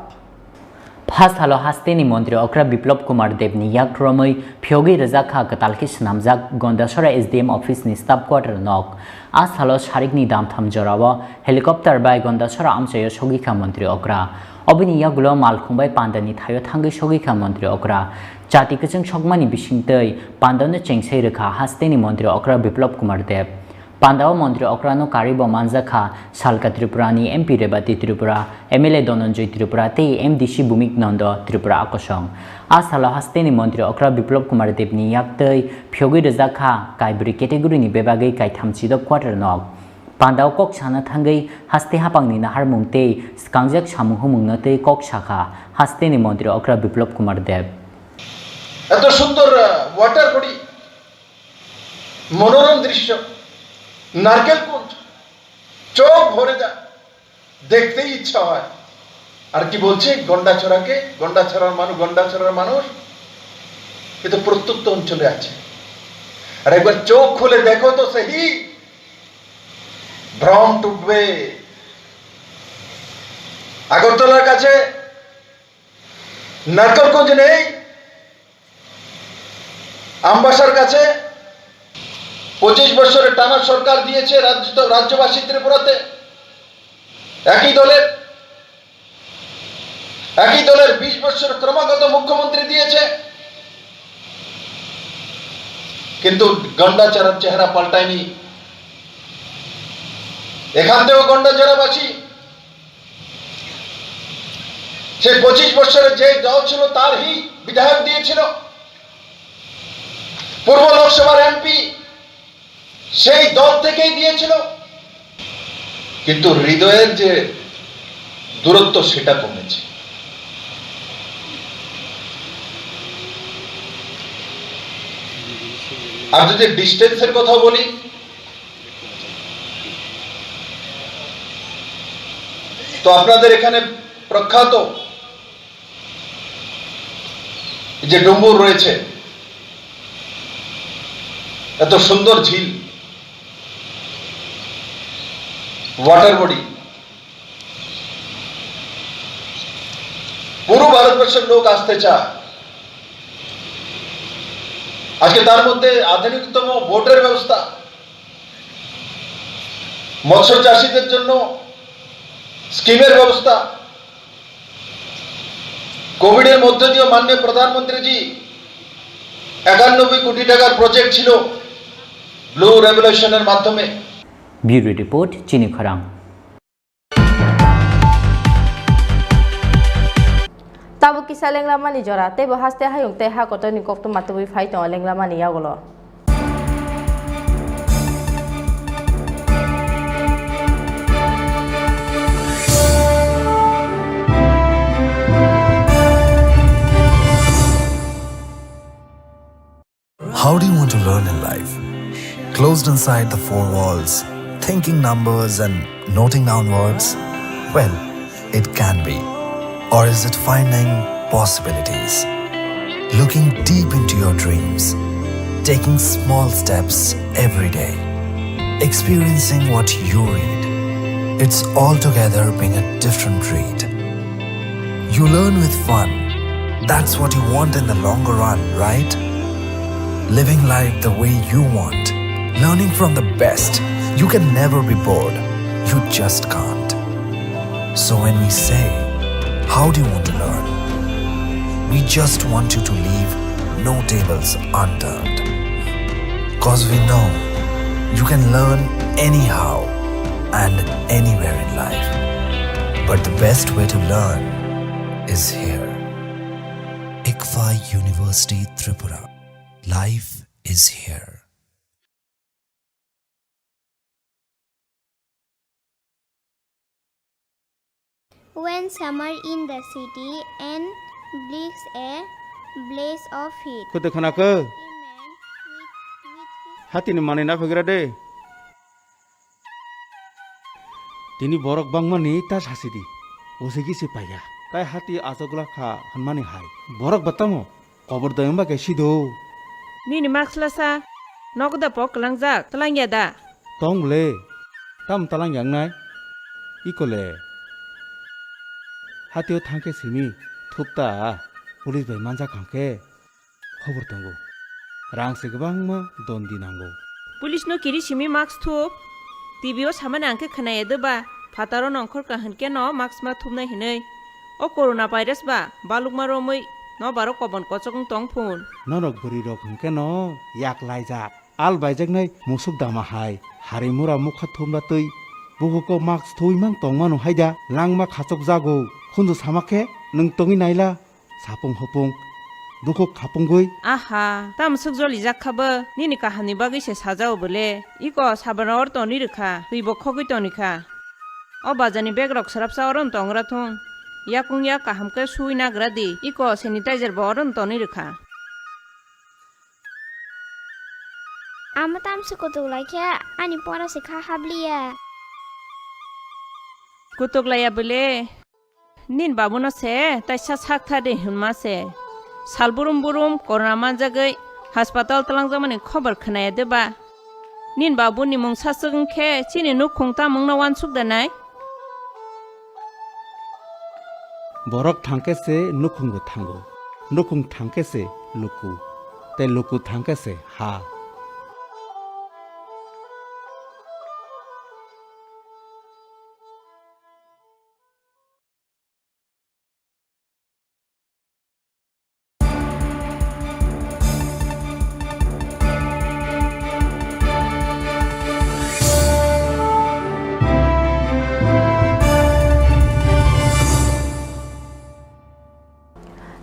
Pha salo hasteni montri okra Biplop Kumar Debni yak romwi phiyogwi rwjakha kwtal khe swnamjak Gondasora S D M office ni staff quarter nok. A salo sarikni damtham jorao helicopter bai Gondasora amchaio sogwikha montri okra. Oboni yagulo malkhung bai pandani thaio thangwi sogwikha montri okra. Chati kwchwng sokmani bisingtwi pandano chengsai rwkha hasteni montri okra Biplop Kumar Deb. Pandao montri okrano karibo manjakha salka Tripurani M P Rebati Tripura, M L A Dhananjay Tripura tei M D C Bhumik Nanda Tripura a kosong. A salo hasteni montri okra Biplop Kumar Debni yaktwi phiyogwi rwjakha kaibrwi category ni bebagwi kaitham chidok quarter nok. Pandao kok sana thangwi haste hapangni naharmung tei swkangjak samung humungno tei kok sakha hasteni montri okra Biplop Kumar Deb. এত সুন্দর, আহ, water body, মনোরম দৃশ্য, নারকেল কুঞ্জ, চোখ ভরে যায়, দেখতেই ইচ্ছা হয়। আর কি বলছে গন্ডাছড়াকে, গন্ডাছড়ার মানুষ, গন্ডাছড়ার মানুষ, এ তো প্রত্যন্ত অঞ্চলে আছে। আর একবার চোখ খুলে দেখো তো সেহি, ভ্রম টুটবে। আগরতলার কাছে নারকেলগঞ্জ নেই, আমবাসার কাছে। পঁচিশ বছরের টানা সরকার দিয়েছে রাজ্য, রাজ্যবাসী ত্রিপুরাতে। একই দলের, একই দলের বিশ বছর ক্রমাগত মুখ্যমন্ত্রী দিয়েছে, কিন্তু গন্ডাছড়ার চেহারা পাল্টায়নি। এখান থেকেও গন্ডাছড়াবাসী সেই পঁচিশ বছরে যে দল ছিল, তারই বিধায়ক দিয়েছিল। পূর্ব লোকসভার এমপি সেই দল থেকেই দিয়েছিল, কিন্তু হৃদয়ের যে দূরত্ব, সেটা কমেছে। আর যদি ডিস্টেন্সের কথা বলি, তো আপনাদের এখানে প্রখ্যাত যে ডুম্বুর রয়েছে, এত সুন্দর ঝিল, ওয়াটার বডি, পুরো ভারতবর্ষের লোক আসতে চায়। আজকে তার মধ্যে আধুনিকতম বোটের ব্যবস্থা, মৎস্য চাষীদের জন্য স্কিমের ব্যবস্থা, কোভিডের মধ্য দিয়েও মাননীয় প্রধানমন্ত্রীজি একানব্বই কোটি টাকার প্রজেক্ট ছিল ব্লু রেভলিউশনের মাধ্যমে। Bureau Report, Chini Khorang. Tabuk kisa lenglamani jora, teibo haste hayung tei ha kotorni koktwma tubui phai tongo lenglamani yagulo. How do you want to learn in life? Closed inside the four walls, thinking numbers and noting down words? Well, it can be. Or is it finding possibilities? Looking deep into your dreams, taking small steps every day, experiencing what you read. It's altogether being a different read. You learn with fun. That's what you want in the longer run, right? Living life the way you want. Learning from the best. You can never be bored. You just can't. So when we say, "How do you want to learn?" we just want you to leave no tables unturned. 'Cause we know you can learn anyhow and anywhere in life. But the best way to learn is here. ICFAI University Tripura. Life is here. When summer in the city and brings a blaze of heat. Kutu khana ko. A man with, with his hatini mani na phagra de. Tini borok bangmani ta sasidi. Usigi si paiya. Tai hati achogla kha hanmani hai. Borok batamo. Kobor dayung ba khe sido. Nini mask lasa. Nogo da pok kwlangjak, twlangya da? Tong le. Tam twlangya wngnai? Iko le. Hatio thangkhe simi, thupta, police bai manjak hangkhe. Khobor tongo. Rang se kwbangma dondi nango. Police no kiri simi mask thup. T V o samani ang khe khwnaya de ba, phataro nongkhor ka hwn khe no mask ma thupnai hinwi. O corona virus ba balukma romwi no baro kobon kochok wng tong phun. Norok bwrwi rok hwn khe no yak laijak. Al baijaknai musuk dama hai, hari mura mukha thumra twi. Bukuko mask thuwi mang tong mano hai da, langma khachok jago. Khunju sama khe nwng tongwi naila. Sapung hopung, bukhuk khapungwi. Aha, tamo swk jolijak kha bo? Nini kahamni bagwi se sajao bole. Iko sabana or toni rwkha, twibo khogwi toni kha. O bazani bag rok swrapsa oro no tongra thung. Yakung yak kaham khe sui nagra di. Iko sanitizer bo oro no toni rwkha. Ama tamsi kutuk lai khe ani pora se kha habliya. Kutuk laiya bole. Nin babuno se taisa sak tha de hwnma se. Sal burum burum corona manjagwi hospital twlangjakmani khobor khwnaya de ba? Nin babuni mung saswk wng khe chini nukhung tamungno uansuk da nai? Borok thang khe se nukhung bo thango, nukhung thang khe se luku, tei luku thang khe se ha.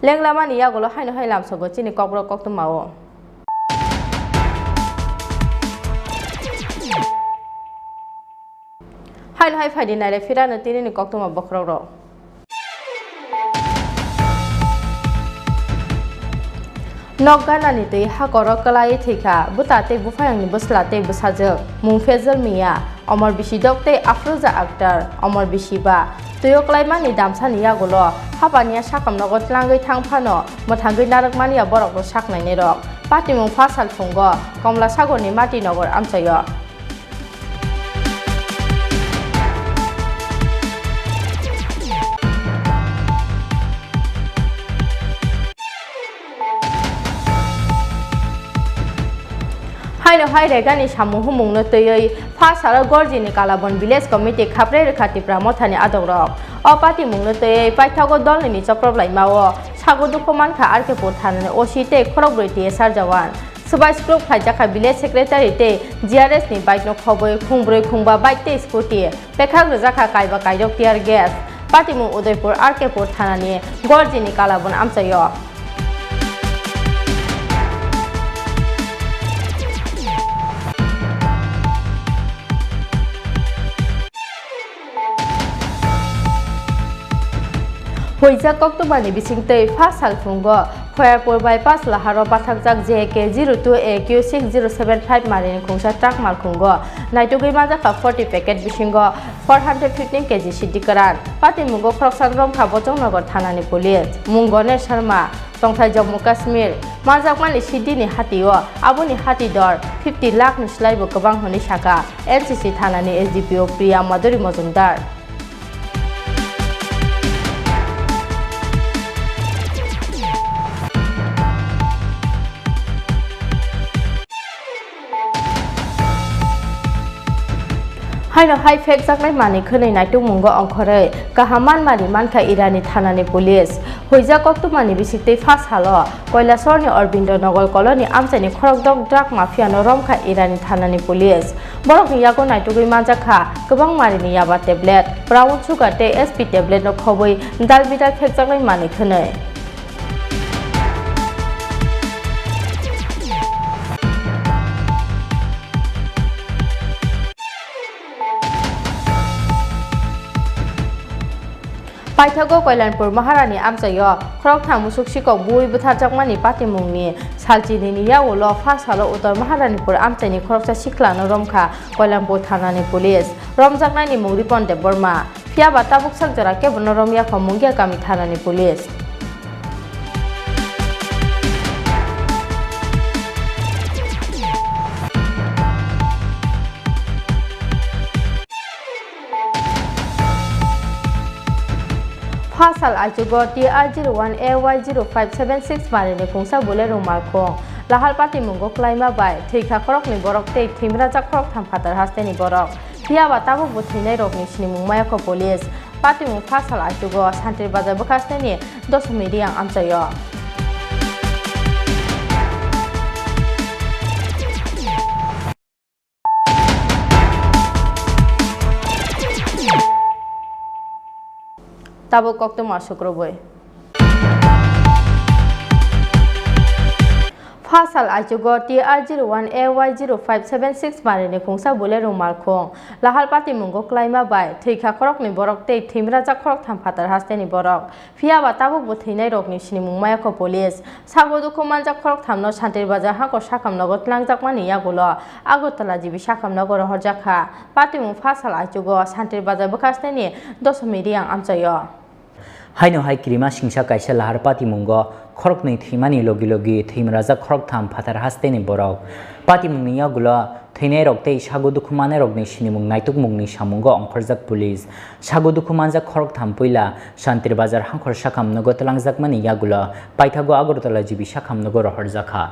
Lenglamani yagulo haino hai lamsogo chini kokborok koktwma o. Haino hai phaidi nailai phirano tinini koktwma bokhorok rok. Nok ganani twi hakoro kwlaiwi thwikha bwta tei buphayungni bwsla tei bwsajwk, mung Fezul Mia, Omor Bisi Dok tei Afroza Akhtar, Omor Bisi Ba. Twio kwlaimani damsani yagulo hapaniya sakamnogo tlangwi thang phano mwthangwi narwkmaniya borokno saknainairok. Patimung pha sal phungo Komla Sagorni Mati Nogor amchaio. Haino hai regani samung humungno twiwi pha salo Gorjini Kalabon Village Committee khaprwi rwkha Tipra Mothani adongrok. O patimungno twiwi paithago dolni ni choprop laimao sago dukhu mankha R K Pur thanani O C tei khorokbrwi T S R jawan. Swbai skruk khlaijakha Village Secretary tei G R S ni bike no khobwi khungbrwi khungba bike tei scooty. Pekhak rwjakha kaiba kairok tear gas. Patimung Udaipur R K Pur thanani Gorjini Kalabon amchaio. Huijak koktwmani bisingtwi pha salphungo Khoyapur bypass laharo bathakjak J K zero two A Q six zero seven five marini khungsa truck malkhungo naitugwi majak kha forty packet bisingo four hundred fifteen K G siddi kwran. Patimungo khoroksa romkha Bochongnagar thanani police. Mung Ganesh Sharma, tongthai Jammu Kashmir. Manjakmani siddini hatio aboni hati dor fifty lakh ni slaibo kwbang hwnwi sakha N C C thanani S D P O Priya Madhuri Majumdar. Haino hai phekjaknai manwi khwnwi naitukmungo ongkhorwi kaham manmani mankha Irani thanani police. Huijak koktwmani bisingtwi pha salo Koilasahorni Aurobindo Nagar colony amchaini khorokdok drug mafia no romkha Irani thanani police. Borokni yago naitugwi manjakha kwbang marini yaba tablet, brown sugar tei S P tablet no khobwi dal bidal phekjaknai manwi khwnwi. Paithago Koilanpur Maharani amchaio khoroktham musuk sikok buwi butharjakmani patimungni salchinini yagulo pha salo Uttor Maharanipur amchaini khoroksa siklano romkha Koilanpur thanani police. Romjaknaini mung Ripon Debbarma. Phiyaba tabuk sak jora kebono romya kho Mungia kami thanani police. Pha sal aichugo T R zero one A Y zero five seven six marini khungsa Bolero malkhung lahar patimungo klaima bai thwikha khoroknwi borok tei thwimrajak khoroktham phatar hasteni borok. Phiyaba tabukbo thwinairokni sinimung mayakho police. Patimung pha sal aichugo Santir Bazar bwkhasteni Dosomi Riang amchaio. Tabuk koktwma sukrubwi. Pha sal aichugo T R zero one A Y zero five seven six marini khungsa Bolero malkhung lahar patimungo klaima bai thwikha khoroknwi borok tei thwimrajak khoroktham phatar hasteni borok. Phiyaba tabukbo thwinairokni sinimung mayakho police. Sago dukhu manjak khorokthamno Santir Bazar hakor sakhamnogo twlangjakmani yagulo Agartala G B sakhamnogo rohorjakha. Patimung pha sal aichugo Santir Bazar bwkhasteni Dosomi Riang amchaio. Haino hai kirima singsa kaisa lahar patimungo khoroknwi thwimani logi logi thwimrajak khoroktham phatar hasteni borok. Patimungni yagulo thwinairok tei sago dukhu mannairokni sinimung naitukmungni samungo ongkhorjak police. Sago dukhu manjak khoroktham puila Santir Bazar hangkhor sakhamnogo twlangjakmani yagulo paithago Agartala G B sakhamnogo rohorjakha.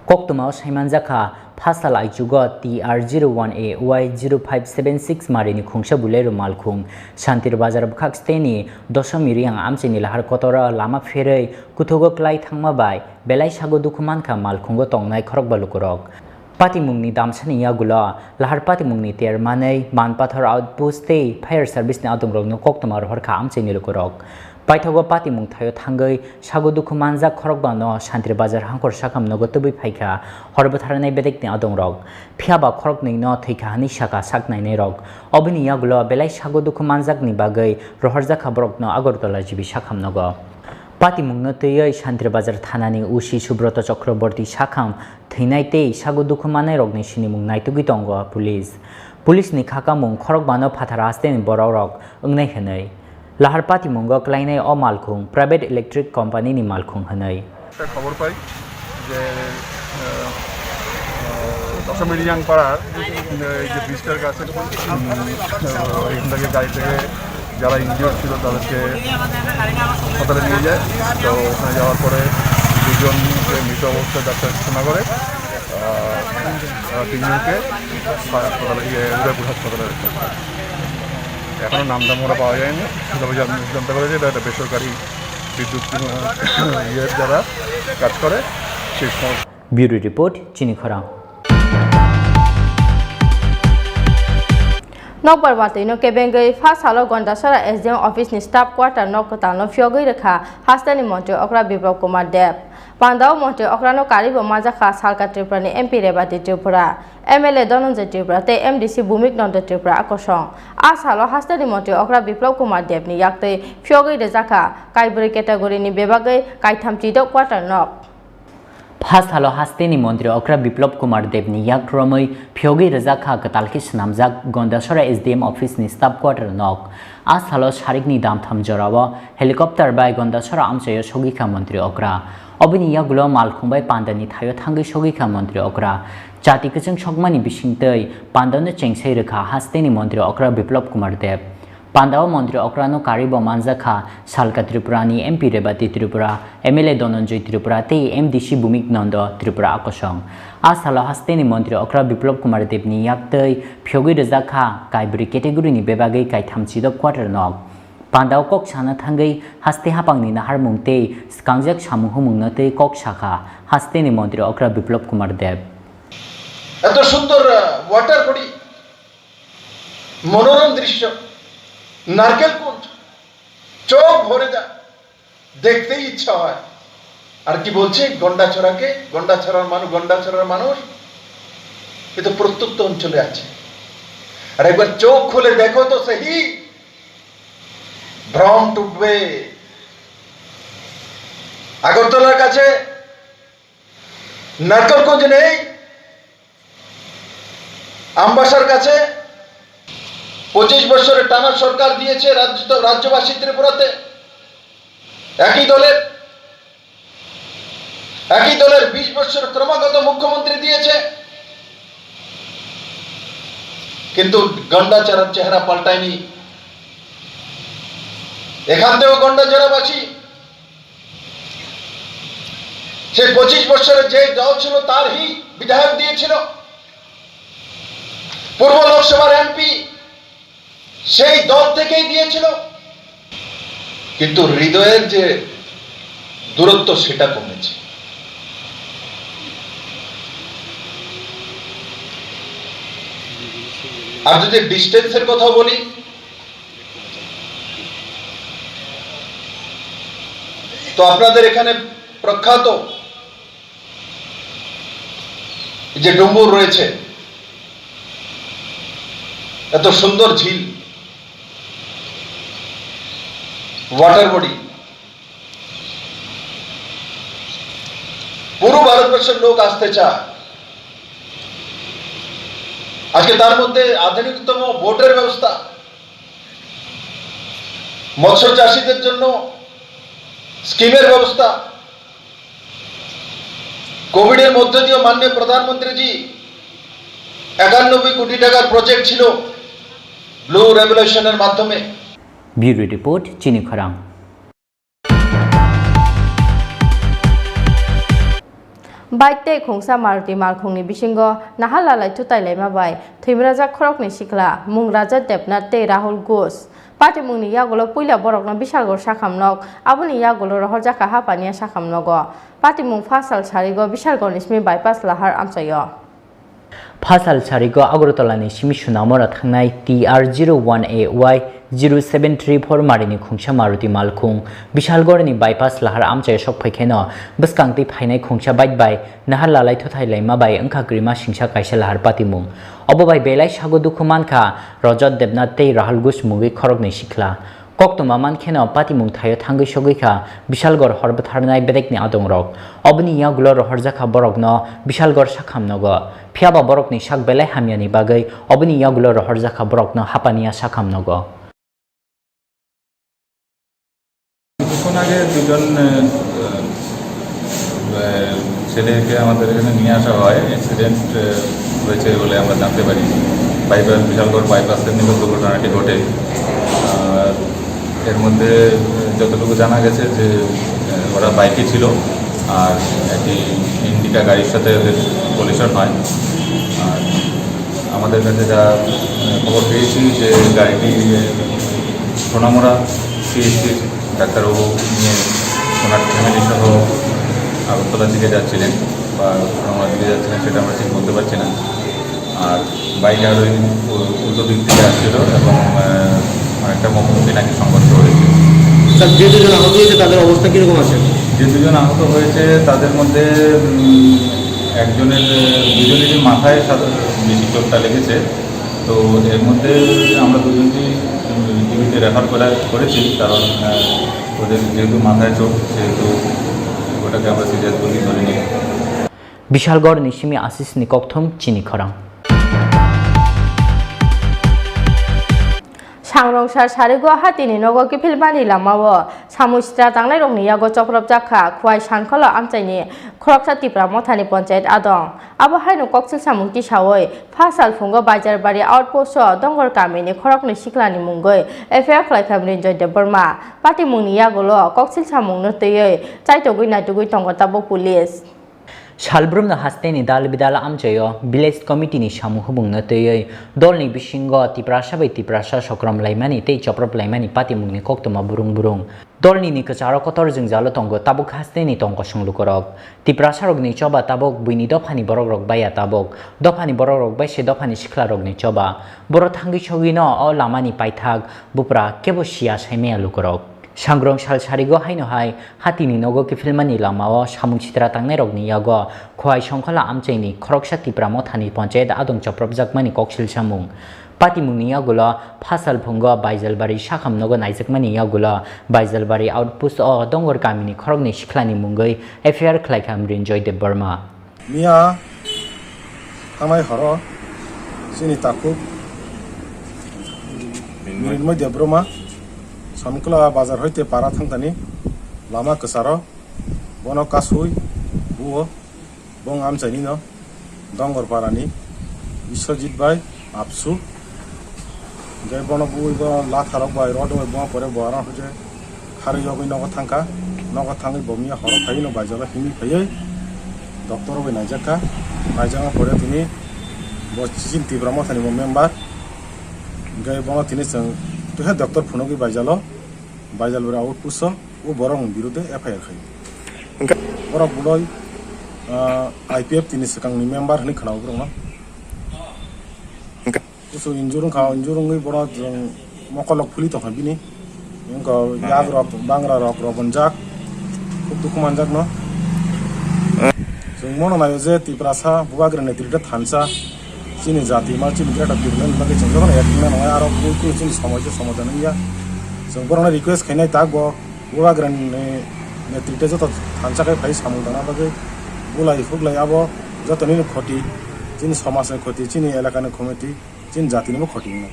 Koktwmao saimanjakha, pha sal aichugo T R zero one A Y zero five seven six marini khungsa Bolero malkhung Santir Bazar bwkhak steni Dosomi Riang amchaini lahar kotora lama pherwi kuthugo klai thangma bai belai sago dukhu mankha malkhungo tongnai khorokba lukurok. Patimungni damsani yagulo lahar patimungni termanwi Manpathor outpost tei fire service ni adongrokno koktwma rohorkha amchaini lukurok. Paithago patimung thaio thangwi sago dukhu manjak khorokbano Santir Bazar hangkhor sakhamnogo tubui phaikha hor bwtharnai bedekni adongrok. Phiyaba khoroknwino thwikha hwnwi sakha sak nainairok. Oboni yagulo belai sago dukhu manjakni bagwi rohorjakha borokno Agartala G B sakhamnogo. Patimungno twiwi Santir Bazar thanani O C Subroto Chakraborty sakham thwinai tei sago dukhu mannairokni sinimung naitugwi tongo police. Police ni khakamung khorokbano phatar hasteni borokrok wngnai hwnwi. Lahar patimungo klainai o malkhung private electric company ni malkhung hwnwi. Khobor pai je আহ, দশমী রিয়াং পাড়ার, আহ, এই যে ব্রিজটার কাছে, উম, আহ, এখান থেকে গাড়ি থেকে যারা ইনজিওর্ড ছিল তাদেরকে হাসপাতালে নিয়ে যায়। তো ওখানে যাওয়ার পরে দুজনকে মৃত অবস্থায় ডাক্তার ঘোষণা করে। আহ, আহ, তিনজনকে হাসপাতালে, ইয়ে, উদয়পুর হাসপাতালে রেফার করে। এখনো নাম ধাম ওরা পাওয়া যায়নি। তবে জান-, জানতে পারে যে এটা একটা বেসরকারি বিদ্যুৎ, আহ, ইয়ের যারা কাজ করে সেই সংস্থা। Bureau Report, Chini Khorang. Nokbar watwi no kebengwi pha salo Gondasora S D M office ni staff quarter nok kwtal no phiyogwi rwkha hasteni montri okra Biplab Kumar Deb. Pandao montri okra no karibo manjakha Salka Tripura ni M P Rebati Tripura, M L A Dhananjay Tripura tei M D C Bhumik Nanda Tripura a kosong. A salo hasteni montri okra Biplab Kumar Deb ni yaktwi phiyogwi rwjakha kaibrwi category ni bebagwi kaitham chidok quarter nok. Pha salo hasteni montri okra Biplab Kumar Deb ni yak romwi phiyogwi rwjak kha kwtal khe swnamjak Gondasora S D M office ni staff quarter nok. A salo sarikni damtham jorao helicopter bai Gondasora amchaio sogwi kha montri okra. Oboni yagulo malkhung bai pandani thaio thangwi sogwi kha montri okra. Chati kwchwng sokmani bisingtwi pandano chengsai rwkha hasteni montri okra Biplab Kumar Deb. Pandao montri okrano karibo manjakha Salka Tripura ni M P Rebati Tripura, M L A Dhananjay Tripura tei M D C Bhumik Nanda Tripura a kosong. A salo hasteni montri okra Biplab Kumar Deb ni yaktwi phiyogwi rwjak kha kaibrwi category ni bebagwi kaitham chidok quarter nok. Pandao kok sana thangwi haste hapangni naharmung tei swkangjak samung humungno tei kok sakha hasteni montri okra Biplab Kumar Deb. এত সুন্দর, আহ, water body, মনোরম দৃশ্য, নারকেল কুঞ্জ, চোখ ভরে যায়, দেখতেই ইচ্ছা হয়। আর কি বলছে, গন্ডাছড়াকে, গন্ডাছড়ার মানুষ, গন্ডাছড়ার মানুষ, এ তো প্রত্যন্ত অঞ্চলে আছে। আর একবার চোখ খুলে দেখো তো সেহি, ভ্রম টুটবে। আগরতলার কাছে নারকেলগঞ্জ নেই, আমবাসার কাছে পঁচিশ বছরের টানা সরকার দিয়েছে রাজ্য, রাজ্যবাসী ত্রিপুরাতে। একই দলের, একই দলের বিশ বছর ক্রমাগত মুখ্যমন্ত্রী দিয়েছে, কিন্তু গন্ডাছড়ার চেহারা পাল্টায়নি। এখান থেকেও গন্ডাছড়াবাসী সেই পঁচিশ বছরের যে দল ছিল, তারই বিধায়ক দিয়েছিল, পূর্ব লোকসভার এমপি সেই দল থেকেই দিয়েছিল, কিন্তু হৃদয়ের যে দূরত্ব, সেটা কমেছে। আর যদি ডিস্টেন্সের কথা বলি, তো আপনাদের এখানে প্রখ্যাত যে ডুম্বুর রয়েছে, এত সুন্দর ঝিল, ওয়াটার বডি, পুরো ভারতবর্ষের লোক আসতে চায়। আজকে তার মধ্যে আধুনিকতম বোটের ব্যবস্থা, মৎস্য চাষীদের জন্য স্কিমের ব্যবস্থা, কোভিডের মধ্য দিয়েও মাননীয় প্রধানমন্ত্রীজি একানব্বই কোটি টাকার প্রজেক্ট ছিল ব্লু রেভলিউশনের মাধ্যমে। Bureau Report, Chini Khorang. Bike tei khungsa Maruti malkhungni bisingo nahar lalai thutai laima bai thwimrajak khoroknwi sikla, mung Rajat Debnath tei Rahul Ghosh. Patimungni yagulo puila borokno Bishalgarh sakhamnok, aboni yagulo rohorjakha Hapania sakhamnogo. Patimung pha sal sarigo Bishalgarhni simi bypass lahar amchaio. Pha sal sarigo Agartala ni simi Sunamura thangnai T R zero one A Y zero seven three four marini khungsa Maruti malkhung Bishalgarh ni bypass lahar amchaio sok phaikheno bwskang twi phainai khungsa bike bai nahar lalai thuthai laima bai wngkha kwrwima singsa kaisa lahar patimung. Obo bai belai sago dukhu mankha Rajat Debnath tei Rahul Ghosh mungwi khoroknwi sikla. Koktwma mankheno patimung thaio thangwi sogwi kha Bishalgarh hor bwtharnai bedekni adongrok. Oboni yagulo rohorjakha borokno Bishalgarh sakhamnogo. Phiyaba borokni sak belai hamyani bagwi oboni yagulo rohorjakha borokno Hapania sakhamnogo. কিছুক্ষণ আগে দুজন, আহ, ছেলেকে আমাদের এখানে নিয়ে আসা হয়, অ্যাক্সিডেন্ট হয়েছে বলে আমরা জানতে পারি। বাইপাস, বিশালগড় বাইপাসের নিকট দুর্ঘটনাটি ঘটে। আর এর মধ্যে যতটুকু জানা গেছে যে, আহ, ওরা বাইকে ছিল, আর একটি ইন্ডিকা গাড়ির সাথে ওদের কলিশন হয়। আর আমাদের কাছে যা, আহ, খবর পেয়েছি যে গাড়িটি, আহ, সোনামুড়া সিএইচসির ডাক্তারবাবু নিয়ে ওনার ফ্যামিলি সহ আগরতলার দিকে যাচ্ছিলেন বা সোনামুড়ার দিকে যাচ্ছিলেন, সেটা আমরা ঠিক বলতে পারছি না। আর বাইক আর ওই উ-, উল্টো দিক থেকে আসছিল এবং, আহ, অনেকটা মুখোমুখি নাকি সংঘর্ষ হয়েছে। স্যার, যে দুজন আহত হয়েছে তাদের অবস্থা কিরকম আছে? যে দুজন আহত হয়েছে তাদের মধ্যে, উম, একজনের, দুজনেরই মাথায় সাদা-, বেশি চোটটা লেগেছে। তো এর মধ্যে আমরা দুজনকেই, উম, জিবিতে রেফার করা, করেছি, কারণ, আহ, ওদের যেহেতু মাথায় চোট, সেহেতু ওটাকে আমরা সিরিয়াস বলেই ধরে নিই। Bishalgarh ni simi Ashish ni kokthum chini khorang. Sangrong sar sarigo hatini nogo kiphilmani lamao samung sitra tangnairokni yago chopropjak kha Khowai Sangkholo amchaini khoroksa Tipra Mothani Ponchayat adong. Abo haino koksil samung tisawi pha sal phungo Baijalbari outpost-o Dongor kamini khoroknwi siklani mungwi F I R khlaikha Mrinjoy Debbarma. Patimungni yagulo koksil samungno twiwi chaitogwi naitugwi tongo tabuk police. Salbrumno hasteni dal bidal amchaio village committee ni samung hubungno twiwi dolni bisingo Tiprasa bai Tiprasa sokrom laimani tei choprop laimani patimungni koktwma burung burung. Dolnini kwcharo kotor jwngjalo tongo tabuk hasteni tong kosong lukurok. Tiprasarokni choba tabuk buini dophani borokrok baiya tabuk. Dophani borokrok bai se dophani siklarokni choba. Boro thangwi sogwino o lamani paithak bupra kebo siya saimaya lukurok. Sangrong sal sarigo haino hai hatini nogo kiphilmani lamao samung sitra tangnairokni yago Khowai Songkhola amchaini khoroksa Tipra Mothani Ponchayat adong chopropjakmani koksil samung. Patimungni yagulo pha sal phungo Baijalbari sakham nogo naijakmani yagulo Baijalbari outpost-o Dongor kamini khoroknwi sikhlani mungwi F I R khlaikha Mrinjoy Debbarma. Miya thangnai horo chini takhuk Mrinmoy Debbarma Samkla bazar hoite para thangtani lama kwcharo bono kasui buo bong amchaini no Dongor parani Biswajit bai Apsu. Hingke bono bui bono latharok bai rod bai bono pore bo aro hwnkhe kharwi yogwi nogo thangkha. Nogo thangwi bo miya horo phaiwi no baijalo himwi phaiwi doctor bai naijakha. Naijakma pore tini bo chini Tipra Mothani bo member. Hingke bono tini chwng tuhe doctor phunugwi baijalo. Baijal bwrwi outpost o borok ni birude F I R khai. Hingke borok boloi, ah, I P F T ni swkangni member hwnwi khwnao borokno. Hingke Kusu injure wngkha, injure wngwi bono chwng mokolok phuli tongkha bini. Wngkha yagrok, bangrarok, rogonjak, khub dukhu manjakno. Chwng bono naio je Tiprasa Bubagra netrite thansa, chini jati ma chini Greater Tipraland bagwi chwng jotono ek wngna nangnai, aro bui kunu chini somosya somadhan wngya. Chwng borokno request khainai tak bo Bubagrani netrite joto thansa khe phai samung tangna bagwi bulai huklai abo jotonino khoti, chini somajni khoti, chini elakani khoti, chini jatinimo khoti wngnai.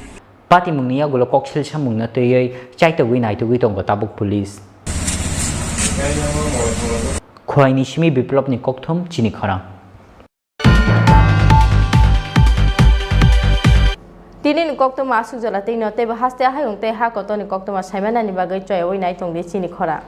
Patimungni yagulo koksil samungno twiwi chaitogwi naitugwi tongo tabuk police. Khwaini simi Biplopni kokthum chini khorang. Tinini koktwma aswk jora twi no teibo haste hayung tei ha kotorni koktwma saimanani bagwi choyawi nai tongdi chini khorang.